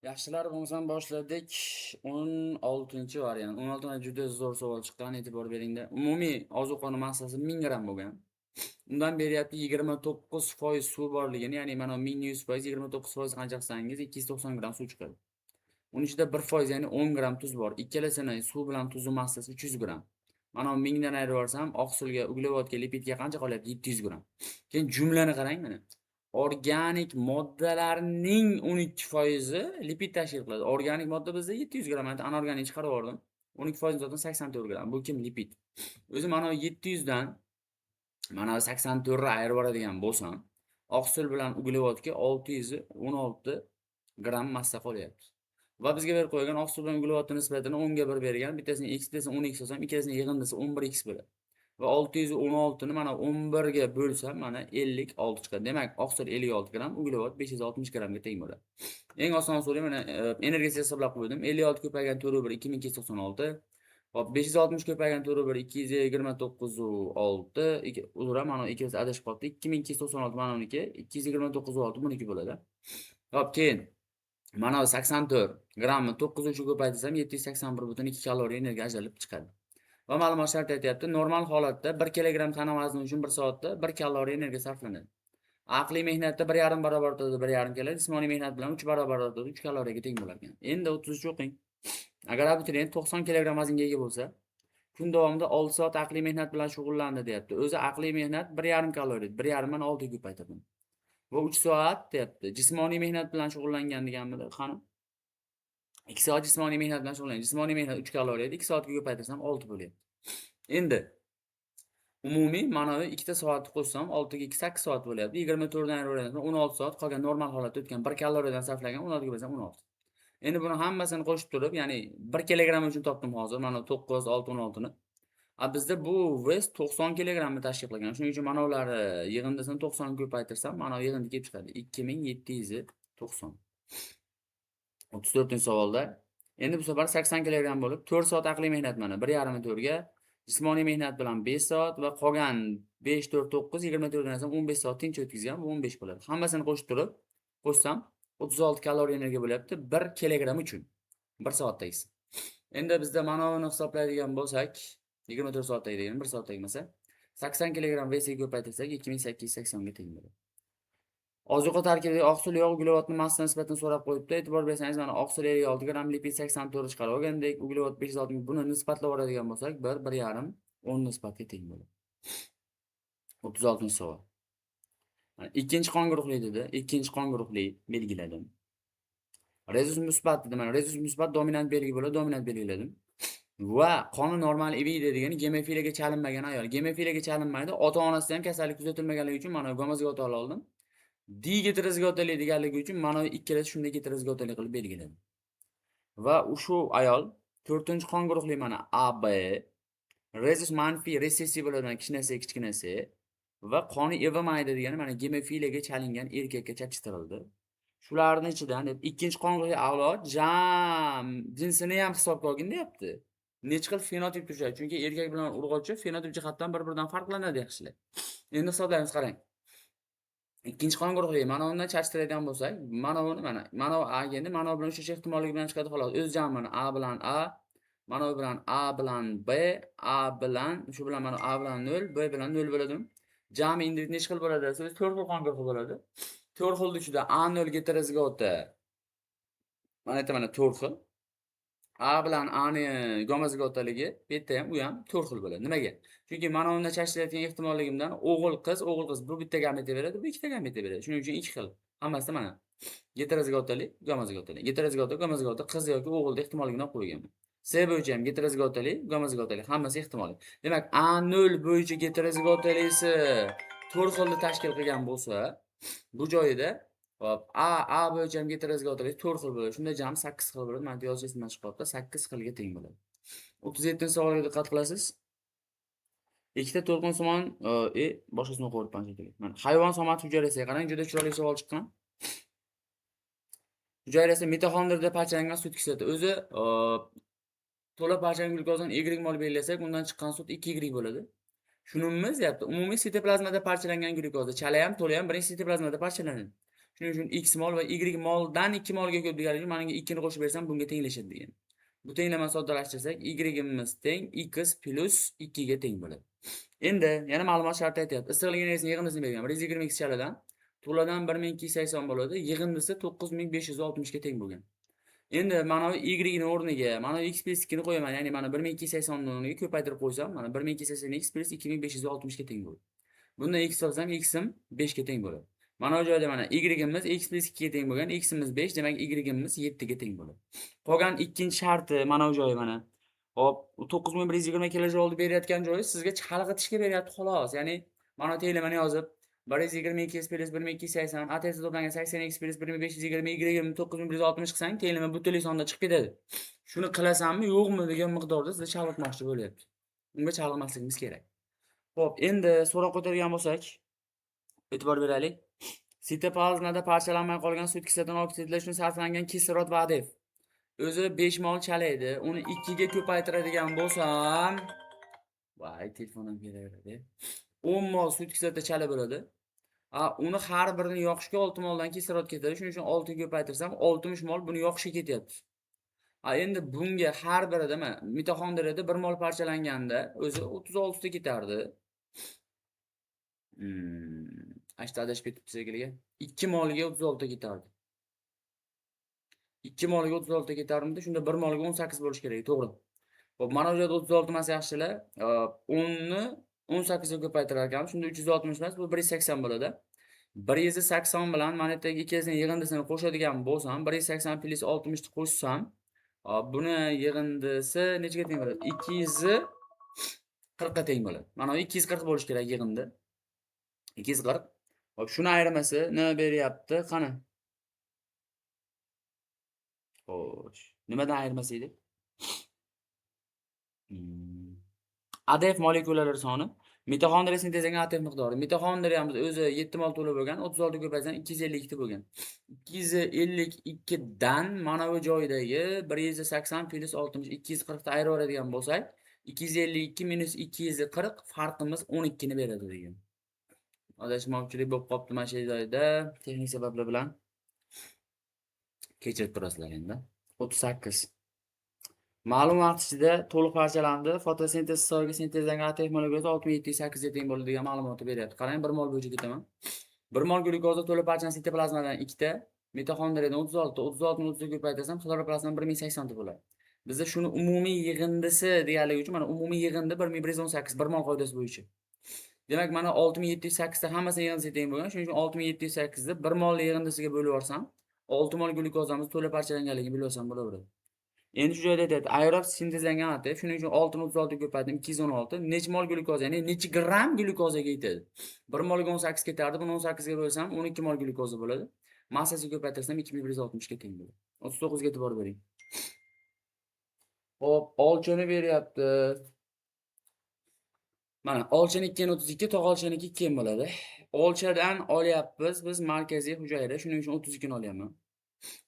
Yaxshilar, bo'lmasam boshladik. 16-variant. 16 juda zo'r savol chiqqan, e'tibor beringda. Umumiy ozuqani massasi 1000 gramm bo'lgan. Undan beryapti 29% suv borligini, ya'ni mana 1100%, 29% qancha qilsangiz 290 gramm suv chiqadi. Uning ichida 1%, ya'ni 10 gramm tuz bor. Ikkalasini suv bilan tuzni massasi 300 gramm. Mana 1000 dan ayirib yuborsam, oqsilga, uglevodga, lipidga qancha qolyapti? 700 gramm. Keyin jumlani qarang mana. Organik moddalarning 12% lipid tashkil qiladi. Organik modda bizda 700 gramm, anorganik chiqarib yubordim. 12% zaten 84 gramm. Bu kim? Lipid. O'zi mana 700 dan mana 84 ni ayirib yuboradigan bo'lsam, oqsil bilan uglevodga 616 gramm massa qolyapti. Va bizga berib qo'ygan oqsil bilan uglevodni nisbatini 10 ga 1 bergan. Bittasini x, bittasini 10x olsam, ikkalasini yig'indisi 11x bo'ladi. Va 616 ni mana 11 ga bo'lsam, mana 56 chiqadi. Demak, oqsil 56 gramm, uglevod 560 grammga teng bo'ladi. Eng oson usuli mana energiyasini hisoblab qo'ydim. 56 ko'paygan 4 1 2296. Hop, 560 ko'paygan 4 1 229,6. Uzr, mana ikkalasi adashib qolibdi. 2296 mana uniki, 229,6 buniki bo'ladi. Hop, keyin mana 84 grammni 9 3 ko'paytirsam 781,2 kaloriya energiya ajralib chiqadi. Va ma'lumot shart aytyapti, normal holatda 1 kilogramm tana vazni uchun 1 soatda 1 kaloriya energiya sarflanadi. Aqliy mehnatda 1,5 barobar ortadi, 1,5 keladi, jismoniy mehnat bilan 3 barobar ortadi, 3 kaloriyaga teng bo'lar ekan. Endi 33 o'qing. Agar abituriyent 90 kilogramm vaznga ega bo'lsa, kun davomida 6 soat aqliy mehnat bilan shug'ullandi deyapti. O'zi aqliy mehnat 1,5 kaloriya, 1,5 dan 6 ga ko'paytirdim. Va 3 soat deyapti. Jismoniy mehnat bilan shug'ullangan deganmidi? Qani? 2 soat jismoniy mehnat bilan shug'ullangan. Jismoniy mehnat 3 kaloriya edi. 2 soatga ko'paytirsam 6 bo'lyapti. Endi umumiy mana bu ikkita soatni qo'shsam 6 ga 2 8 soat bo'lyapti. 24 dan ayirib 16 soat qolgan normal holatda o'tgan 1 kaloriyadan sarflagan, 16 ga bo'lsam 16. Endi buni hammasini qo'shib turib, ya'ni 1 kilogramm uchun topdim hozir. Mana 9, 6, 16 ni. A bizda bu vес 90 kilogrammni tashkil qilgan. Shuning uchun mana ularni yig'indisini 90 ga ko'paytirsam, mana yig'indi kelib chiqadi. 2790. 34-savolda endi bu safar 80 kilogramm bo'lib, 4 soat aqliy mehnat, mana 1,5 4 ga, jismoniy mehnat bilan 5 soat va qolgan 5, 4, 9, 24 dan olsam 15 soat tinch o'tkazgan, bu 15 bo'ladi. Hammasini qo'shib turib, qo'shsam 36 kaloriya energiya bo'lyapti 1 kilogramm uchun. 1 soatdagisi. Endi bizda mana buni hisoblaydigan bo'lsak, 24 soatdagi degani 1 soatdagi bo'lsa, 80 kilogramm вес ga ko'paytirsak 2880 ga teng bo'ladi. Ozuqa tarkibidagi oqsil, yog', uglevodni massa nisbatini so'rab qo'yibdi. E'tibor bersangiz, mana oqsil 56 gramm, lipid 84 chiqarib olgandik, uglevod 560. Buni nisbatlab oladigan bo'lsak, 1, 1,5, 10 nisbatga teng bo'ladi. 36-savol. Mana ikkinchi qon guruhli dedi. Ikkinchi qon guruhli belgiladim. Rezus musbat dedi. Mana rezus musbat dominant belgi bo'ladi, dominant belgiladim. Va qoni normal iviydi degani gemofiliyaga chalinmagan ayol. Gemofiliyaga chalinmaydi. Ota-onasida ham kasallik kuzatilmaganligi uchun mana gomozigotali oldim. D geterozigotali deganligi uchun mana ikkalasi shunday geterozigotali qilib belgiladim. Va shu ayol to'rtinchi qon guruhli, mana AB, rezus manfiy resessiv bo'ladi, kichkinasi kichkinasi va qoni ivimaydi degani mana gemofiliyaga chalingan erkakka chachtirildi. Shularning ichidan deb ikkinchi qon guruhli avlod jam jinsini ham hisobga olgin deyapti. Necha xil fenotip tushadi? Chunki erkak bilan urg'ochi fenotip jihatdan bir-biridan farqlanadi yaxshilab. Endi hisoblaymiz, qarang. Ikkinchi qon guruhli mana undan chachtiradigan bo'lsak, mana buni, mana bu A geni mana bu bilan uchrashish ehtimolligi bilan chiqadi xolos. O'z jamini A bilan A, mana bu bilan A bilan B, A bilan shu bilan mana A bilan 0, B bilan 0 bo'ladimi? Jami individ necha xil bo'ladi desa, o'zi 4 xil qon guruhi bo'ladi. 4 xil ichida A0 geterozigota. Mana aytaman, 4 xil. A bilan A ni gomozigotaligi bu yerda ham, u ham 4 xil bo'ladi. Nimaga? Chunki mana undan chachtirayotgan ehtimolligimdan o'g'il qiz, o'g'il qiz, bu bitta gameta beradi, bu ikkita gameta beradi. Shuning uchun 2 xil. Hammasida mana geterozigotali, gomozigotali. Geterozigota, gomozigota qiz yoki o'g'ilda ehtimolligini olib qo'yganman. C bo'yicha ham geterozigotali, gomozigotali hammasi ehtimoliy. Demak, A0 bo'yicha geterozigotalisi 4 xilni tashkil qilgan bo'lsa, bu joyida hop, A A bo'yicha ham geterozigotali 4 xil bo'ladi. Shunda jami 8 xil bo'ladi. Mana bu yozish esimdan chiqib qolibdi. 8 xilga teng bo'ladi. 37-savolga diqqat qilasiz. Ikkita to'lqinsimon boshqasini o'qib yuboribman shekilli. Mana hayvon somat hujayrasiga qarang, juda chiroyli savol chiqqan. Hujayrasi mitoxondrida parchalangan sut kislota. O'zi to'la parchalangan glyukozani Y mol belgilasak, undan chiqqan sut 2Y bo'ladi. Shunimiz deyapti. Umumiy sitoplazmada parchalangan glyukoza chala ham, to'la ham birinchi sitoplazmada parchalanadi. Shuning uchun x mol va y moldan 2 molga ko'p deganligi uchun mana bunga 2 ni qo'shib bersam bunga tenglashadi degan. Bu tenglamani soddalashtirsak, y-imiz teng x plus 2 ga teng bo'ladi. Endi yana ma'lumot sharti aytyapti. Issiqlik energiyasining yig'indisini bergan. 122 chaladan to'ladan 1280 bo'ladi. Yig'indisi 9560 ga teng bo'lgan. Endi mana bu y ni o'rniga mana bu x plus 2 ni qo'yaman. Ya'ni mana 1280 ni o'rniga ko'paytirib qo'ysam, mana 1280 x plus 2560 ga teng bo'ladi. Bundan x topsam, x-im 5 ga teng bo'ladi. Mana bu joyda mana y-imiz x plus 2 ga teng bo'lgan, x-imiz 5, demak y-imiz 7 ga teng bo'ladi. Qolgan ikkinchi sharti mana bu joyi mana. Hop, 9120 kilojoule berayotgan joyi sizga chalg'itishga beryapti xolos. Ya'ni mana tenglamani yozib 122 x plus 1280 ATS to'plangan 80 x plus 1520 y 9160 qilsang, tenglama butunlik sonda chiqib ketadi. Shuni qilasanmi, yo'qmi degan miqdorda sizga chalg'itmoqchi bo'lyapti. Unga chalg'imasligimiz kerak. Xo'p, endi so'roq ko'targan bo'lsak, e'tibor beraylik. Sitoplazmada parchalanmay qolgan sut kislotani oksidlash uchun sarflangan kislorod va ADF. O'zi 5 mol chalaydi. Uni 2 ga ko'paytiradigan bo'lsam, voy, telefonim kelaveradi. 10 mol sut kislota chala bo'ladi. Uni har birini yoqishga 6 moldan kislorod ketadi. Shuning uchun 6 ga ko'paytirsam 60 mol buni yoqishga ketyapti. Endi bunga har birida mana mitoxondriyada 1 mol parchalanganda o'zi 36 ta ketardi. Ashta adashib ketibdi shekilli. 2 molga 36 ta ketardi. 2 molga 36 ta ketarmidi? Shunda 1 molga 18 bo'lishi kerak, to'g'ri. Xo'p, mana bu yerda 36 emas yaxshilar. 10 ni 18 ga ko'paytirar ekanmiz. Shunda 360 emas, bu 180 bo'ladi. 180 bilan mana bu yerdagi ikkisining yig'indisini qo'shadigan bo'lsam, 180 plus 60 ni qo'shsam, buni yig'indisi nechaga teng bo'ladi? 240 ga teng bo'ladi. Mana bu 240 bo'lishi kerak yig'indi. 240. Hop, shuni ayirmasi nima beryapti? Qani? Xo'sh, nimadan ayirmasi edi? ADF molekulalari soni, mitoxondriya sintezlangan ATF miqdori. Mitoxondriyamiz o'zi 7 mol to'la bo'lgan, 36 ko'paytsam 252 ta bo'lgan. 252 dan mana bu joydagi 180 plus 60 240 ta ayirib yuboradigan bo'lsak, 252 minus 240 farqimiz 12 ni beradi degan. Adashmovchilik bo'lib qolibdi mana shu joyda, texnik sabablar bilan. Kechirib turasizlar endi. 38. Ma'lum vaqt ichida to'liq parchalandi. Fotosintez hisobiga sintezlangan ATF molekulasi 6708 ga teng bo'ladi degan ma'lumotni beryapti. Qarang, 1 mol bo'yicha ketaman. 1 mol glyukoza to'liq parchalangan sitoplazmadan 2 ta, mitoxondriyadan 36, 36 ni 30 ga ko'paytirsam xloroplastdan 1080 ta bo'ladi. Bizda shuni umumiy yig'indisi deganligi uchun mana umumiy yig'indi 1118 1 mol qoidasi bo'yicha. Demak, mana 6708 ta hammasini yig'indisiga teng bo'lgan. Shuning uchun 6708 ni 1 mol yig'indisiga bo'lib yuborsam, 6 mol glyukozamiz to'la parchalanganligini bilib olsam bo'laveradi. Endi shu joyda aytyapti, aerob sintezlangan ATF, shuning uchun 6 ni 36 ga ko'paytirdim, 216. Necha mol glyukoza, ya'ni necha gramm glyukozaga yetadi? 1 molga 18 ketardi, buni 18 ga bo'lsam 12 mol glyukoza bo'ladi. Massasiga ko'paytirsam 2160 ga teng bo'ladi. 39 ga e'tibor bering. Xo'p, olchani beryapti. Mana olchani 2 32, tog'olchaniki 2 bo'ladi. Olchadan olyapmiz biz markaziy hujayra, shuning uchun 32 ni olyapman.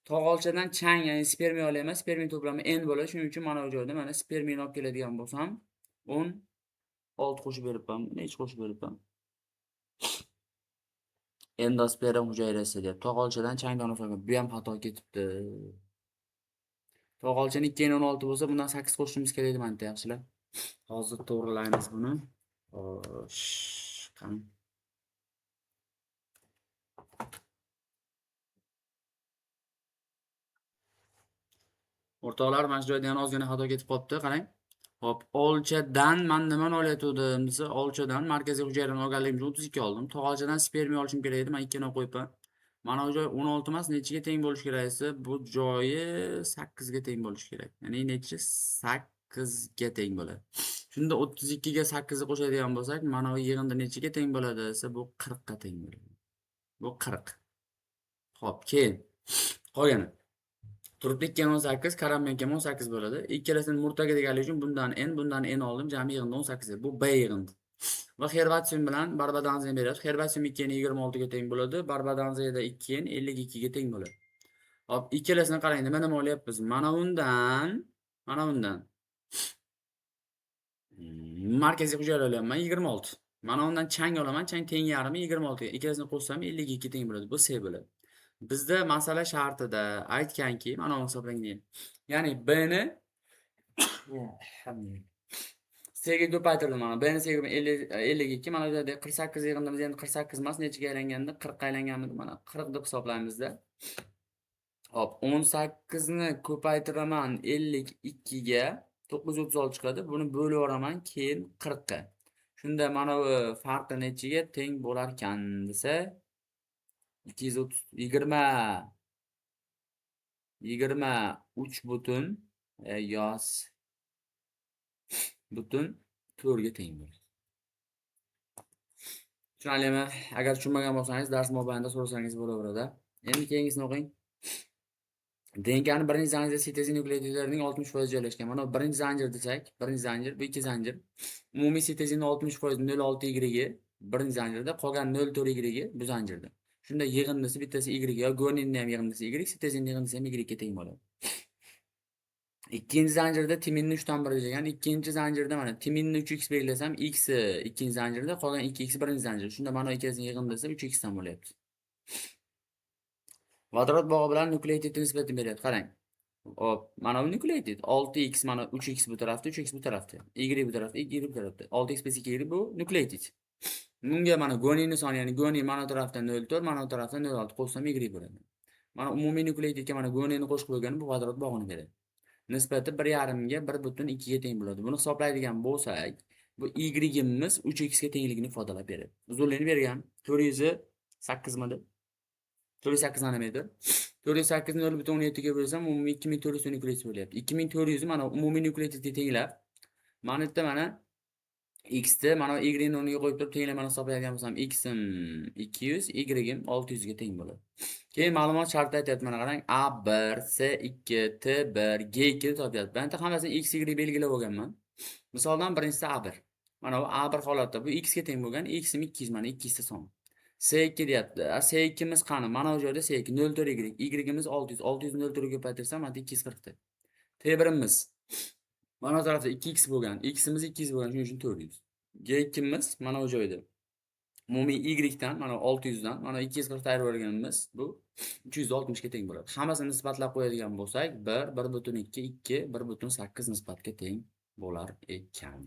Tog'olchadan chang, ya'ni spermiya olyapman, spermiya to'plami N bo'ladi. Shuning uchun mana bu joyda mana spermiyani olib keladigan bo'lsam, 10 6 qo'shib beribman, necha qo'shib beribman? Endosperm hujayrasi deb. Tog'olchadan chang donasi olgan. Bu ham xato ketibdi. Tog'olchani 2 N 16 bo'lsa, bundan 8 qo'shishimiz kerak edi mana yaxshilar. Hozir to'g'rilaymiz buni. Xo'sh, qani. O'rtoqlar, mana shu joyda yana ozgina xato ketib qolibdi, qarang. Xo'p, olchadan men nimani olayotgandim desa, olchadan markaziy hujayrani olganligim uchun 32 oldim. Tog'olchadan spermiya olishim kerak edi, men 2 ni qo'yibman. Mana bu joy 16 emas, nechiga teng bo'lishi kerak esa, bu joyi 8 ga teng bo'lishi kerak. Ya'ni nechi? 8 ga teng bo'ladi. Shunda 32 ga 8 ni qo'shadigan bo'lsak, mana bu yig'indi nechiga teng bo'ladi desa, bu 40 ga teng bo'ladi. Bu 40. Xo'p, keyin qolgani. Turibdi 2 n 18, karambenki ham 18 bo'ladi. Ikkalasini murtaga deganligi uchun bundan n, bundan n oldim, jami yig'indi 18. Bu B yig'indi. Va Herbatsium bilan Barbadanzeni beryapti. Herbatsium 2 n 26 ga teng bo'ladi, Barbadanzeda 2 n 52 ga teng bo'ladi. Hop, ikkalasini qarang, nima nima olyapmiz? Mana undan, mana undan. Markaziy hujayra olyapman 26. Mana undan chang olaman, chang teng yarmi 26 ga. Ikkalasini qo'shsam 52 teng bo'ladi. Bu C bo'ladi. Bizda masala shartida aytganki, mana bu hisoblangan. Ya'ni B ni C ga ko'paytirdim mana. B ni C ga 52, mana bu yerda 48 yig'indimiz endi 48 emas, nechaga aylanganda 40 ga aylanganmidi? Mana 40 deb hisoblaymizda. Hop, 18 ni ko'paytiraman 52 ga, 936 chiqadi. Buni bo'lib yuboraman keyin 40 ga. Shunda mana bu farqi nechiga teng bo'larkan desa, 230 23 butun yoz butun 4 ga teng bo'ladi. Tushunarlimi? Agar tushunmagan bo'lsangiz, dars mobaynida so'rasangiz bo'laveradi. Endi keyingisini o'qing. DNKning birinchi zanjirida sitozin nukleotidlarining 60% joylashgan. Mana birinchi zanjir desak, birinchi zanjir, bu ikki zanjir. Umumiy sitozinning 60% 0.6 Y birinchi zanjirda, qolgan 0.4 Y bu zanjirda. Shunda yig'indisi bittasi Y yo guaninni ham yig'indisi Y, sitozinning yig'indisi ham Y ga teng bo'ladi. Ikkinchi zanjirda timinni 3 dan 1 degan. Ikkinchi zanjirda mana timinni 3x belgilasam, x ikkinchi zanjirda, qolgan 2x birinchi zanjir. Shunda mana ikkalasining yig'indisi 3x dan bo'lyapti. Vodorod bog'i bilan nukleotid nisbatini beryapti. Qarang. Hop, mana bu nukleotid 6x, mana 3x bu tarafda, 3x bu tarafda. Y bu tarafda, Y bu tarafda. 6x plus 2y bu nukleotid. Bunga mana guaninni soni, ya'ni guanin mana bu tarafda 0.4, mana bu tarafda 0.6 qo'shsam Y bo'ladi. Mana umumiy nukleotidga mana guaninni qo'shib qo'ygani bu vodorod bog'ini beradi. Nisbati 1.5 ga 1.2 ga teng bo'ladi. Buni hisoblaydigan bo'lsak, bu y-imiz 3x ga tengligini ifodalab beradi. Uzunligini bergan 408 midi? 408 nanometr. 408 ni 0.17 ga bo'lsam, umumiy 2400 nukleotid bo'lyapti. 2400 mana umumiy nukleotidga tenglab, mana bu yerda mana x ni mana y ni o'rniga qo'yib turib tenglamani hisoblaydigan bo'lsam, x im 200, y im 600 ga teng bo'ladi. Keyin ma'lumot shartida aytyapti, mana qarang, A1, C2, T1, G2 deb topyapti. Ben yerda hammasini x, y belgilab olganman. Misoldan birinchisi A1. Mana bu A1 holatda bu x ga teng bo'lgan, x im 200, mana 200 ta son. C2 deyapti. A C2'miz qani? Mana bu joyda C2 0.4 y. Y'imiz 600. 600 0.4 ga ko'paytirsam, mana 240 ta. T1'imiz mana bu tarafda 2x bo'lgan. X'imiz 200 bo'lgan, shuning uchun 400. G2'miz mana bu joyda. Umumiy y dan mana 600 dan mana 240 ta ayirib olganimiz bu 360 ga teng bo'ladi. Hammasini nisbatlab qo'yadigan bo'lsak, 1, 1.2, 2, 1.8 nisbatga teng bo'lar ekan.